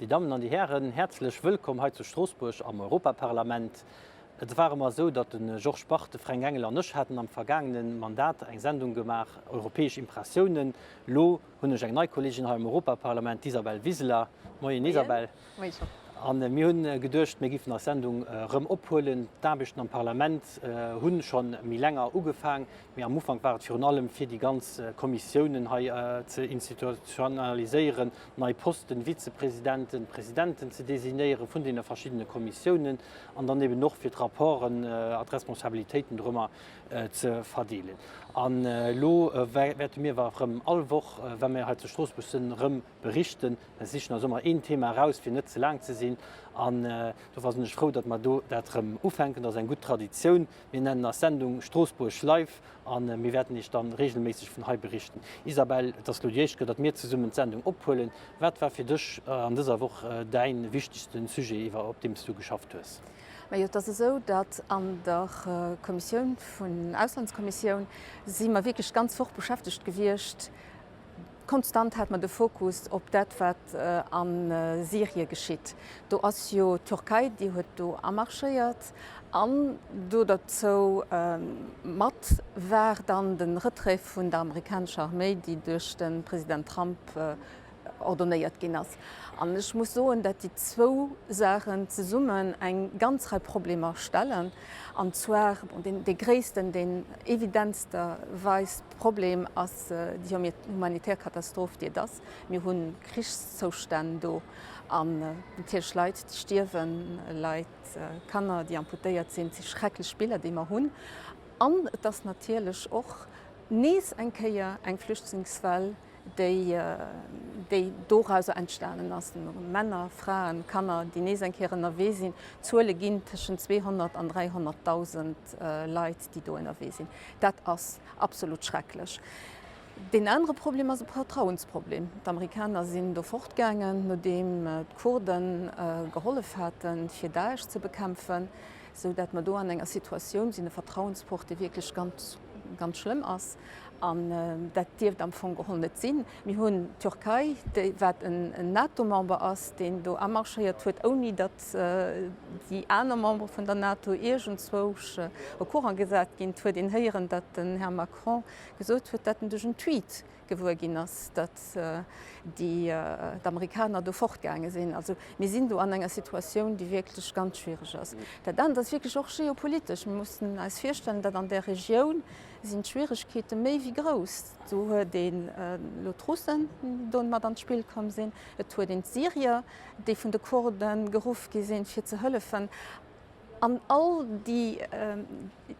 Déi Dammen an déi Hären, häerzlech wëllkomm hei zu Stroossbuerg am Europaparlament. Et war ëmmer esou, datt de Georges Bach, de Fränk Engel an ech haten am vergaangene Mandat eng Sendung gemaach, Europäesch Impressiounen. Lo hunn ech eng nei Kolleegin hei am Europaparlament, d'Isabel Wiseler. Moien Isabel. Moien Georges. A mir hunn geduecht, mir giffen eis Sendung erëm ophuelen. D'Aarbechten am Parlament hunn scho méi länger ugefaang. Mee am Ufank war et virun allem fir déi ganz Kommissiounen hei ze institutionaliséieren, nei Posten, Vizepresidenten, Presidenten ze designéiere vun deene verschiddene Kommissiounen an dann eben och fir d'Rapporten a d'Responsabilitéiten dorëmmer ze verdeelen. An elo wäerte mir awer erëm all Woch, wa mir hei zu Stroossbuerg sinn, erëm berichten. Mir sichen eis ëmmer een Thema eraus, fir net ze laang ze sinn. An dofir sinn ech frou, datt mer do dat erëm ufänken. Dat ass eng gutt Traditioun. Mir nennen eis Sendung Stroossbuerg Live a mir wäerten Iech dann regelméisseg vun hei berichten. Isabelle, et ass elo déi éischt Kéier, datt mir zesummen d'Sendung ophuelen. Wat war fir dech an dëser Woch däin wichtegsten Sujet, iwwer op deem s du geschafft hues? Majo, et ass esou, datt an der Kommissioun vun Auslandskommissioun si mer wierklech d'ganz Woch beschäftegt gewiescht, Konstant hat mer de Fokus op dat, wat a Syrie geschitt. Do ass jo d'Türkei, déi huet do amarschéiert. An do derzou mat war dann de Retrait vun der amerikanescher Arméi, déi duerch de President Trump ordonnéiert ginn ass. An ech muss soen, dat déi zwou Saachen zesummen eng ganz Rei Problemer stellen. An zwar, bon, deen dee gréissten, deen evidentsterweis Problem ass déi humanitär Katastroph, déi et ass. Mir hu Krichszoustänn do an natierlech Leit, déi stierwen, Leit, Kanner, déi amputéiert sinn. Et si schrecklech Biller, déi mer hunn. An et ass natierlech och nees eng Kéier eng Flüchtlingswell, déi, déi dorauser entstanen ass. Männer, Fraen, Kanner, déi nees eng Kéier ënnerwee sinn. D'Zuele ginn tëschent 200 an 300.000 Leit, déi do ënnerwee sinn. Dat ass absolut schrecklech. Deen anere Problem ass e Vertrauensproblem. D'Amerikaner sinn do fortgaangen, nodeem d'Kurden gehollef haten, fir Daesh ze bekämpfen, esou dat mer do an enger Situatioun sinn, e Vertrauensbroch, dee wierklech ganz, ganz schlëmm ass. An dat dierft am Fong geholl net sinn. Mir hunn d'Türkei, déi, wat en NATO-Member ass, deen do amarschéiert huet, ouni datt déi aner Membere vun der NATO iergendzwousch au courant gesat ginn. Et huet een héieren, datt den Här Macron gesot huet, datt en duerch en Tweet gewuer ginn ass, datt déi d'Amerikaner do fortgaange sinn. Also mir sinn do an enger Situatioun, déi wierklech ganz schwiereg ass. Dat anert ass wierklech och geopolitesch. Mir mussen eis virstellen, datt an där Regioun sinn d'Schwieregkeete méi wéi grouss. Do huet een elo d'Russen, déi do mat an d'Spill komm sinn. Et huet een d'Syrier, déi vun de Kurde geruff gi sinn, fir ze hëllefen. An all déi,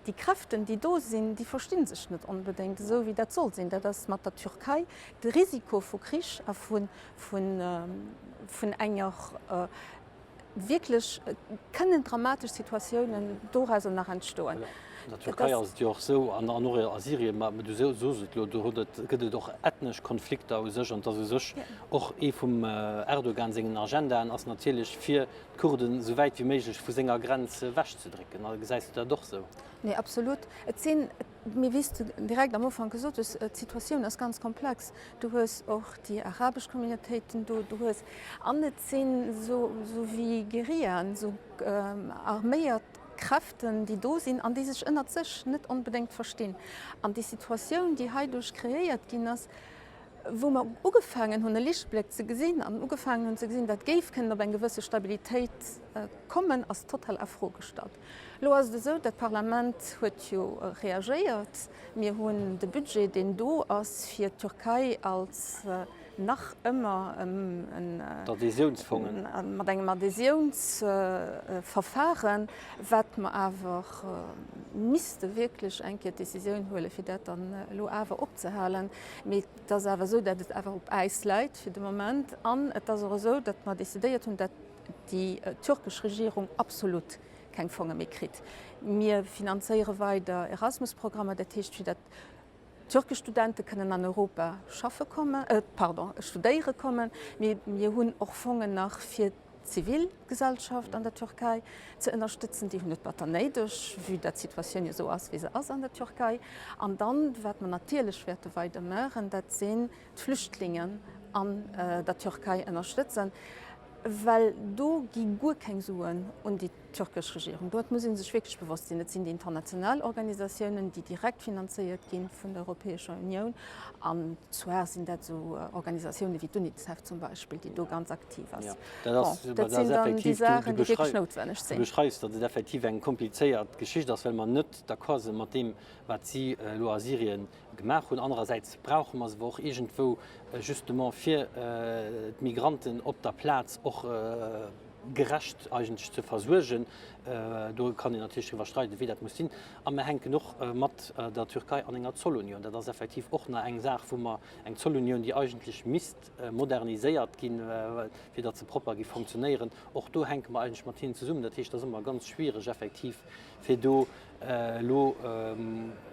déi Kräften, déi do sinn, déi versti sech net onbedéngt esou, wéi dat soll sinn. Dat ass mat der Türkei de Risiko vu Krich a vun, vun enger wierklech kënnen dramatesch Situatiounen dorauser nach entstoen. An der Türkei ass et jo och esou, an och a Syrien, ma du sos et elo, do huet et, gëtt et och ethnesch Konflikter u sech. An et ass u sech och ee vum Erdogan sengen Agendaen ass natierlech, fir d'Kurden esou wäit wéi méiglech vu senger Grenz ewechzedrécken. Gesäis du dat och esou? Nee, absolut. Et sinn, mee wéi s de direkt am Ufank gesot hues, d'Situatioun ass ganz komplex. Du hues och déi arabesch Communautéiten do, du hues, an et sinn esou wéi Guerillaen, esou arméiert Kräften, déi do sinn an déi sech ënnert sech net onbedéngt verstinn. An déi Situatioun, déi heiduerch kreéiert ginn ass, wou mer ugefaangen hunn e Lichtbléck ze gesinn an ugefaangen hunn ze gesinn, dat géif kënnen op eng gewësse Stabilitéit kommen, ass total a Fro gestallt. Elo ass et esou, dat Parlament huet jo reagéiert. Mir hunn de Budget, deen do ass fir d'Türkei als nach ëmmer en, D'Adhésiounsfongen. mat engem Adhésiounsverfahren, wat mer awer misste wierklech eng Kéier d'Décisioun huelen, fir dat dann elo awer opzehalen. Mee et ass awer esou, datt et awer op Äis läit fir de Moment. An et ass och esou, datt mer decidéiert hunn, datt déi türkesch Regierung absolut keng Fonge méi kritt. Mir finanzéiere weider Erasmus-Programmer, dat heescht, fir datt türkesch Studente kënnen an Europa schaffe kommen, pardon, studéiere kommen. Mee mir hunn och Fongen nach fir d'Zivilgesellschaft an der Türkei ze ënnerstëtzen. Déi hunn et batter néideg, vue dat d'Situatioun jo esou ass, wéi se ass an der Türkei. An dann, wat mer natierlech wäerte weider maachen, dat sinn d'Flüchtlingen an der Türkei ënnerstëtzen. Well do gi guer keng Suen un déi türkesch Regierung. Do muss ee sech wierklech bewosst sinn, et sinn déi international Organisatiounen, déi direkt finanzéiert gi vun der Europäescher Unioun. An zwar sinn dat esou Organisatioune wéi d'UNICEF zum Beispill, déi do ganz aktiv ass. Bon, dat sinn dann déi Saachen, déi wierklech noutwenneg sinn. Du beschreifs, datt et effektiv eng komplizéiert Geschicht ass, well mer net d'accord si mat deem, wat si elo a Syrien gemaach hunn. Anerersäits brauche mer se awer och iergendwou justement fir d'Migranten op der Plaz och gerecht eigentlech ze versuergen. Do kann een natierlech driwwer streiden, wéi dat muss sinn. A mir hänken och mat der Türkei an enger Zollunion. Dat ass effektiv och nach eng Saach, wou mer eng Zollunion, déi eigentlech misst moderniséiert ginn, fir datt se propper géif fonctionnéieren, och do hänke mer eigentlech mat hinnen zesummen. Dat heescht, et ass ëmmer ganz schwierig effektiv, fir do elo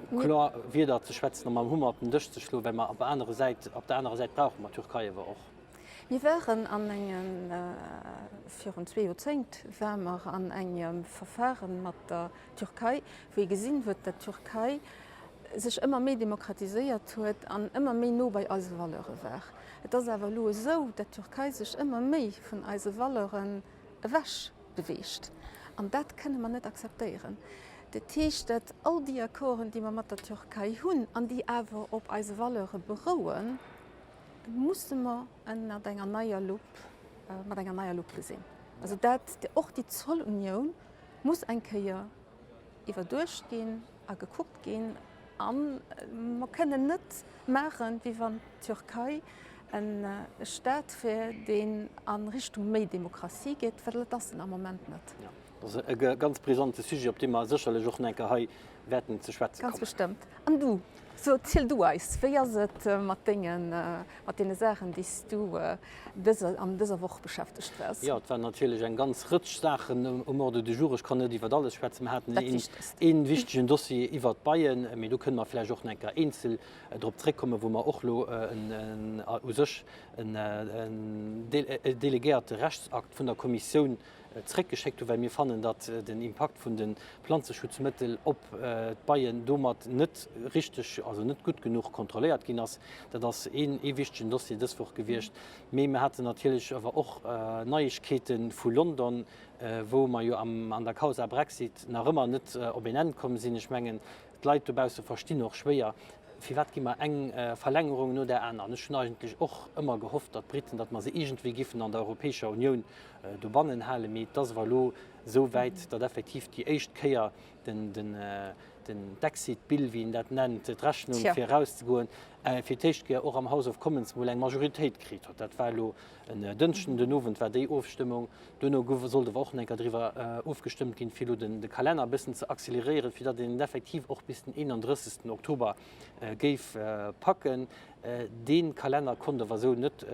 kloer Wierder ze schwätzen a mam Hummer op den Dësch ze schloen, well mer op der anerer Säit, op der anerer Säit brauche mer d'Türkei awer och. Mir waren an engem, virun zwee Joerzéngt ware mer an engem Verfahre mat der Türkei, wou ee gesinn huet, datt d'Türkei sech ëmmer méi demokratiséiert huet an ëmmer méi no bei eise Valeure war. Et ass awer elo esou, datt d'Türkei sech ëmmer méi vun eise Valeuren ewech beweegt. An dat kënne mer net akzeptéieren. Dat heescht, datt all déi Accorden, déi mer mat der Türkei hunn an déi awer op eise Valeure berouen, musse mer ënnert enger neier Lupp, mat enger neier Lupp gesinn. Also dat, och déi Zollunioun muss eng Kéier iwwerduecht ginn a gekuckt ginn. A mer kënnen net maachen, wéi wann d'Türkei e Staat wär, deen a Richtung méi Demokratie geet, well dat ass en am Moment net. Jo, dat ass e ganz brisante Sujet, op dee mer sécherlech och nach eng Kéier hei wäerten ze schwätze kommen. Ganz bestëmmt. An du, so erziel du eis, wéi ass et mat dengen, mat deene Saachen, déi s du dëser, an dëser Woch beschäftegt waars? Jo, et waren natierlech eng ganz Rëtsch Saachen um Ordre du jour. Ech kann net iwwert alles schwätzen. Mer haten een, een wichtegen Dossier iwwert d'Beien, mee do kënne mer vläicht och nach eng Kéier eenzel drop zréckkommen, wou mer och elo en, u sech en delegéierte Rechtsakt vun der Kommissioun zréckgeschéckt hunn, well mir fannen, datt den Impakt vun de Planzeschutzmëttel op d'Beien domat net richteg, also net gutt genuch kontrolléiert ginn ass. Dat ass een ee wichtegen Dossier dës Woch gewiescht. Mee mir haten natierlech awer och Neiegkeete vu London, wou mer jo an der Causa Brexit nach ëmmer net op een Enn komm sinn. Ech mengen, D'Leit dobausse verstinn och schwéier, firwat gi mer eng Verlängerung no där aner. An ech hunn eigentlech och ëmmer gehofft, datt d'Briten, datt mer se iergendwéi giffen an der Europäescher Unioun dobannen halen. Mee et ass awer elo esou wäit, datt effektiv déi éischt Kéier den, den, den d'Exit Bill, wéi een dat nennt, d'Rechnung fir erauszegoen, fir d'éischt Kéier och am House of Commons mol eng Majoritéit kritt huet. Dat war elo en Dënschden den Owend war déi Ofstëmmung. Duerno gouf, sollt awer och nach eng Kéier driwwer ofgestëmmt ginn, fir elo den de Kalenner e bëssen ze acceleréieren, fir datt een et effektiv och bis den 31. Oktober géif packen. Dee Kalenner konnt awer esou net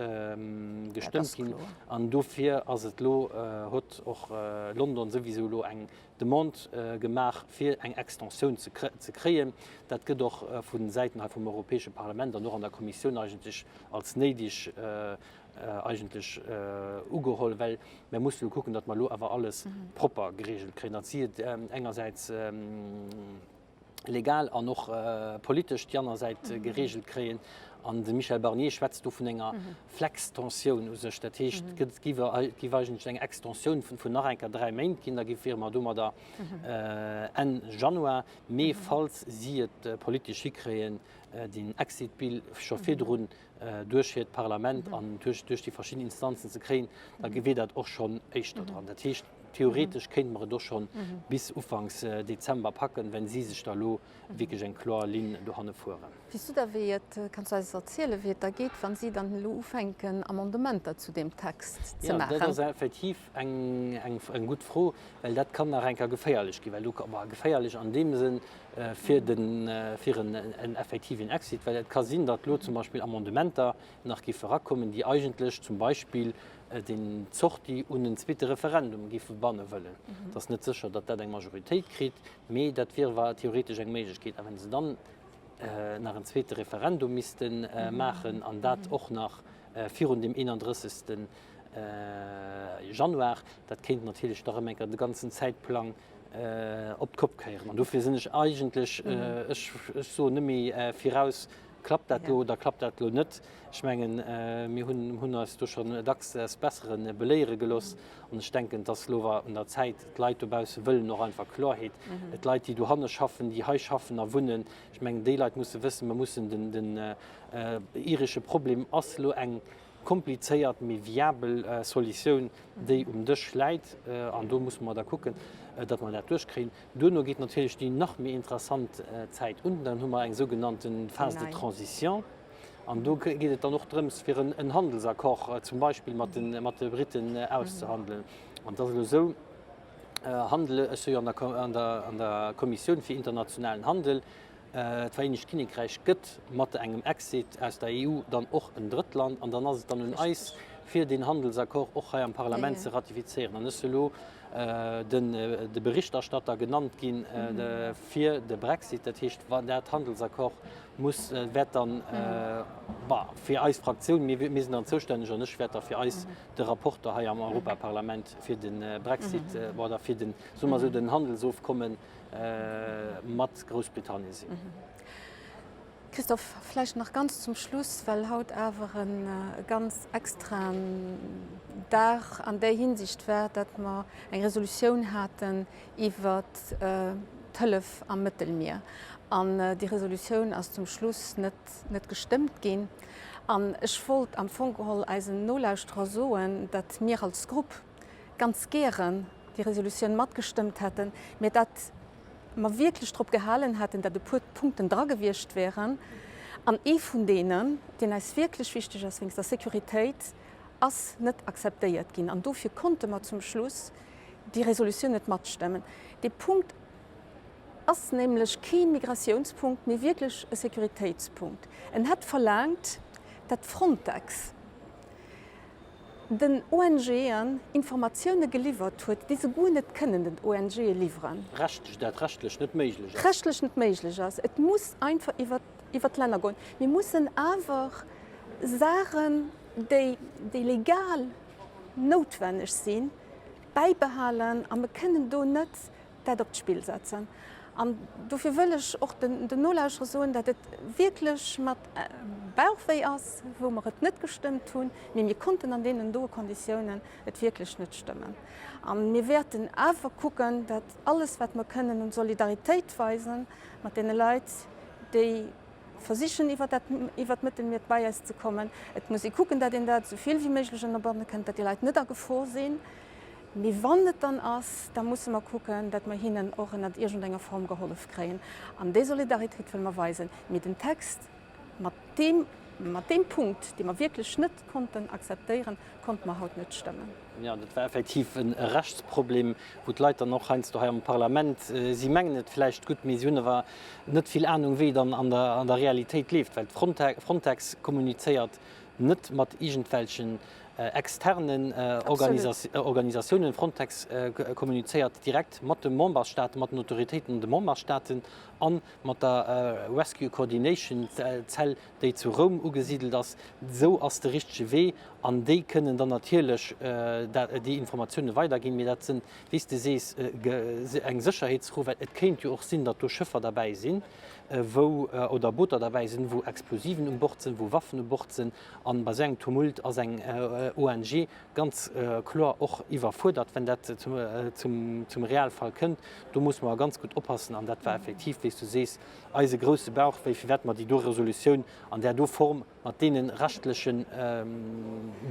gestëmmt ginn an dofir ass et elo, huet och London souwisou elo eng Demande gemaach, fir eng Extensioun ze kréien. Dat gëtt och vu Säiten hei vum Europäesche Parlament an och an der Kommissioun eigentlech als néideg eigentlech ugeholl, well mir musse jo kucken, datt mer elo awer alles propper geregelt kréien, datt si et engersäits legal an och politesch déi aner Säit geregelt kréien. An de Michel Barnier schwätzt do vun enger Flextensioun u sech. Dat heescht, et géif eigentlech eng Extensioun vun nach eng Kéier 3 Méint ginn, da wiere mer domadder Enn Januar. Mee falls si et politesch hikréien, den Exit Bill scho virdrun duerch hiert Parlament an duerch déi verschidden Instanzen ze kréien, da wier dat och schonn éischter dran. Dat heescht, theoretesch kéinte mer et och schonn bis ufanks Dezember packen, wenn si sech da elo wierklech eng kloer Linn dohanne fueren. Weess du da wéi et, kanns du eis erzielen, wéi et da geet, wa si dann elo ufänken Amendementer zu deem Text ze maachen? Jo, dat ass effektiv eng gutt Fro, well dat kann nach eng Kéier geféierlech ginn, well do, geféierlech an deem Sënn, fir den, fir en effektiven Exit, well et ka sinn, datt elo zum Beispill Amendementer nach géife erakommen, déi eigentlech zum Beispill den d'Sortie un en zweete Referendum géife banne wëllen. Et ass net sécher, datt dat eng Majoritéit kritt, mee dat wier awer theoretesch eng Méiglechkeet. A wa se dann nach en zweete Referendum misste maachen, an dat och nach virun dem 31. Januar, dat kéint natierlech da erëm eng Kéier de ganzen Zäitplang op d'Kopp kéieren. An dofir sinn ech eigentlech, ech, ech soen net méi viraus. Klappt dat elo oder klappt dat elo net? Ech mengen, mir hunn eis do schonn dacks eines Bessere beléiere gelooss. An ech denken, et ass elo awer un der Zäit, d'Leit dobausse wëllen och einfach Klorheet. D'Leit, déi dohanne schaffen, déi hei schaffen a wunnen, ech mengen, déi Leit musse wëssen, mer mussen den iresche Problem ass elo eng komplizéiert, mee viabel Solutioun, déi um Dësch läit. An do musse mer da kucken, datt mer dat duerchkréien. Duerno geet natierlech déi nach méi interessant Zäit un. Dann hu mer eng sougenannte Phase de transition. An do geet et dann och drëms, fir en Handelsaccord zum Beispill mat de Briten auszehandelen. An et ass elo esou, Handel, ech si jo an der Kommissioun fir internationalen Handel, d'Vereenegt Kinnekräich gëtt mat engem Exit aus der EU dann och en Drëttland. An dann ass et dann un eis, fir deen Handelsaccord och hei am Parlament ze ratifizéieren. An ech si elo de Berichterstatter genannt gi fir de Brexit. Dat heescht, wann dat Handelsaccord muss, wäert dann, bah, fir eis Fraktioun, mir, mir sinn dann zoustänneg an ech wäert da fir eis de Rapporter hei am Europaparlament fir de Brexit oder fir den, soe mer esou, den Handelsofkomme mat Groussbritannien sinn. Christophe, vläicht nach ganz zum Schluss, well haut awer e ganz extraen Dag an där Hinsicht war, datt mer eng Resolutioun haten iwwert d'Hëllef am Mëttelmier. An déi Resolutioun ass zum Schluss net, net gestëmmt ginn. An ech wollt am Fong geholl eisen Nolauschterer soen, datt mir als Grupp ganz gären déi Resolutioun matgestëmmt hätten, mä datt mer wierklech drop gehalen haten, datt e puer Punkten dra gewiescht wären. An ee vun deenen, deen eis wierklech wichteg ass wéinst der Sécuritéit, ass net akzeptéiert ginn. An dofir konnte mer zum Schluss déi Resolutioun net matstëmmen. Dee Punkt ass nämlech kee Migratiounspunkt, mee wierklech e Sécuritéitspunkt. En hätt verlaangt, datt Frontex den ONGen Informatioune geliwwert huet, déi se guer net kënnen den ONGe liwweren. Rechtlech, dat rechtlech net méiglech ass. Rechtlech net méiglech ass. Et muss einfach iwwer, iwwer d'Länner goen. Mir mussen awer Saachen, déi, déi legal noutwenneg sinn, bäibehalen a mir kënnen do net dat op d'Spill setzen. An dofir wëll ech och den Nolauschterer soen, datt et wierklech mat Bauchwéi ass, wou mer et net gestëmmt hunn, mee mir konnten an deenen doe Konditiounen et wierklech net stëmmen. A mir wäerten awer kucken, datt alles, wat mer kënnen un Solidaritéit weisen mat deene Leit, déi versichen, iwwer dat, iwwer d'Mëttelmier bei eis ze kommen, et muss ee kucken, datt een dat esou vill wéi méiglech ënnerbanne kënnt, datt déi Leit net a Gefor sinn. Mee wann et dann ass, da musse mer kucken, datt mer hinnen och ënnert iergendenger Form gehollef kréien. An déi Solidaritéit wëlle mer weisen. Mee den Text mat deem, mat deem Punkt, dee mer wierklech net konnten akzeptéieren, konnte mer haut net stëmmen. Jo, dat war effektiv e Rechtsproblem, wou d'Leit dann och heiansdo hei am Parlament, si mengen et vläicht gutt, mee si hunn awer net vill Anung, wéi et an der Realitéit leeft, well d'Frontex kommunizéiert net mat iergendwelchen externen Organisatiounen. Frontex kommunizéiert direkt mat de Memberstaaten, mat den Autoritéiten an de Memberstaaten a mat der Rescue Coordination Zell, déi zu Roum ugesidelt ass. Esou ass de richtege Wee an déi kënnen dann natierlech déi Informatioune weiderginn. Mee dat sinn, wéi s de sees, eng Sécherheetsfro, well et kéint jo och sinn, datt do Schëffer derbäi sinn, wou oder Booter derbäi sinn, wou Explosiven um Bord sinn, wou Waffen u Bord sinn. An bei esou engem Tumult ass eng ONG ganz kloer och iwwerfuerdert, wenn dat zum Realfall kënnt. Do musse mer ganz gutt oppassen. An dat war effektiv, wéi s du sees, eise grousse Bauchwéi, firwat mer déi do Resolutioun an där do Form mat deene rechtlechen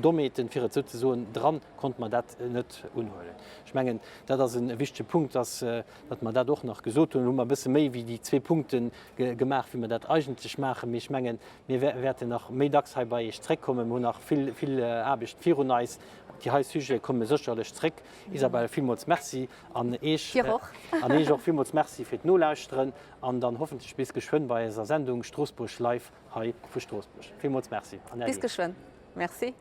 Dommheeten, fir et esou ze soen, dran, konnte mer dat net unhuelen. Ech mengen, dat ass e wichtege Punkt, dass datt mer dat och nach gesot hunn. Elo hu mer e bësse méi wéi déi zwee Punkte gemaach, wéi mer dat eigentlech maachen. Mee ech mengen, mir wäerten nach méi dacks hei bei Iech zréckkommen. Mir hunn nach vill, vill Aarbecht virun eis. Déi hei Sujete komme sécherlech zréck. Isabel, villmools Merci. An Iech, an Iech och villmools Merci fir d'Nolauschteren. An dann hoffentlech bis geschwënn bei eiser Sendung Stroossbuerg Live hei vu Stroossbuerg. Villmools Merci an Äddi. Bis geschwënn. Merci.